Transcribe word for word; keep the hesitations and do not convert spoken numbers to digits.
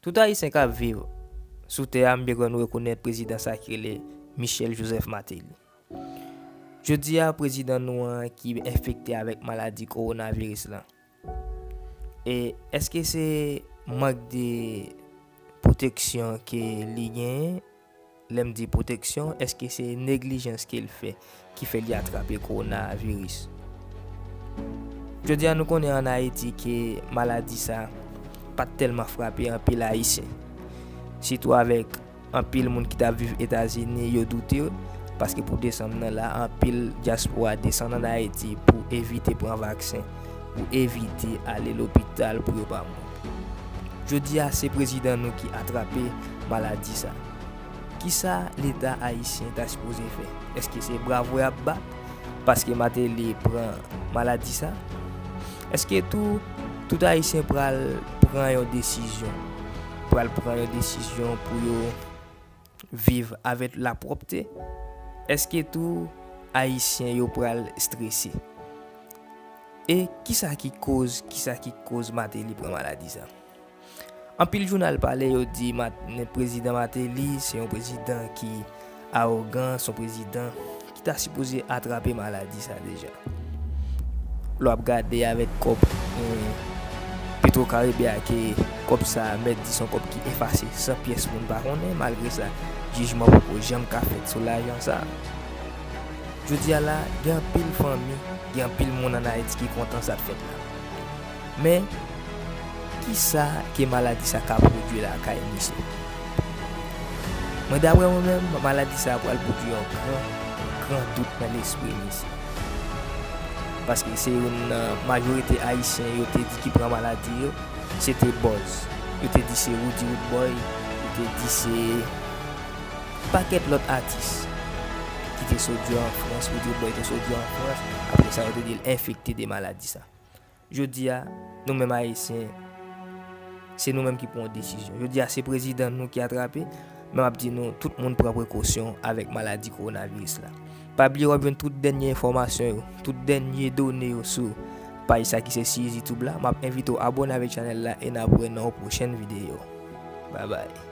Tout Ayisyen k ap viv sou tè a, m byen kwè nou rekonèt prezidan sa ki rele Michel Joseph Martelly. Jodi a, prezidan nou an ki enfekte avèk maladi kowonaviris lan. E èske se mank de pwoteksyon ke li genyen? Lè m di pwoteksyon, èske se neglijans ke l fè ki fè li atrape kowonaviris? Jodi a, nou konnen ann Ayiti ke maladi sa pa t tèlman frape anpil Ayisyen, sitou avèk anpil moun ki t ap viv Etazini, yo doute, paske pou desanm nan la, anpil dyaspora desann ann Ayiti pou evite pran vaksen, pou evite ale lopital pou yo pa mouri. Jodi a, se prezidan nou ki atrape maladi sa. Kisa Leta ayisyen ta sipoze fè? Èske se bravo y ap bat paske Martelly pran maladi sa? Èske tou, tout Ayisyen pral pran yon desizyon, pral pran yon desizyon pou yo viv avèk lapwòpte? Èske tou Ayisyen yo pral strese? E kisa ki koz, kisa ki koz Martelly pran maladi sa? Anpil jounal pale, yo di Mat-, prezidan Martelly se yon prezidan ki awogan, se yon prezidan ki ta sipoze atrape maladi sa deja. Lè w ap gade avèk kòb, eh, Petro Caribe a, ke kòb sa mèt di se yon kòb ki efase san pyès moun pa konnen, malgre sa, jijman poko janm ka fèt sou lajan sa. Jodi a la, gen anpil fanmi, gen anpil moun ann Ayiti ki kontan sa k fèt la. Men, kisa ke maladi sa ka pwodui lakay misye? Mwen, daprè mwen menm, maladi sa pral pwodui yon gran, gran dout nan lespri misye. Paske se youn nan majorite Ayisyen yo te di ki pran maladi yo, se te buzz. Yo te di se Roody Roodboy, yo te di se pakèt lòt atis ki te sot jwe an Frans, Roody Roodboy te sot jwe an Frans, apre sa yo te di l enfekte de maladi sa. Jodi a, nou menm Ayisyen, se nou menm ki pran yon desizyon. Jodi a, se prezidan nou ki atrape, men m ap di nou, tout moun pran prekosyon avèk maladi kowonaviris la. Pa bliye w ap jwenn tout dènye enfòmasyon yo, tout dènye done yo sou paj sa ki se Seize YouTube la. M ap envite w abòne avèk chanèl la e n ap wè nan yon pwochèn videyo. Babay.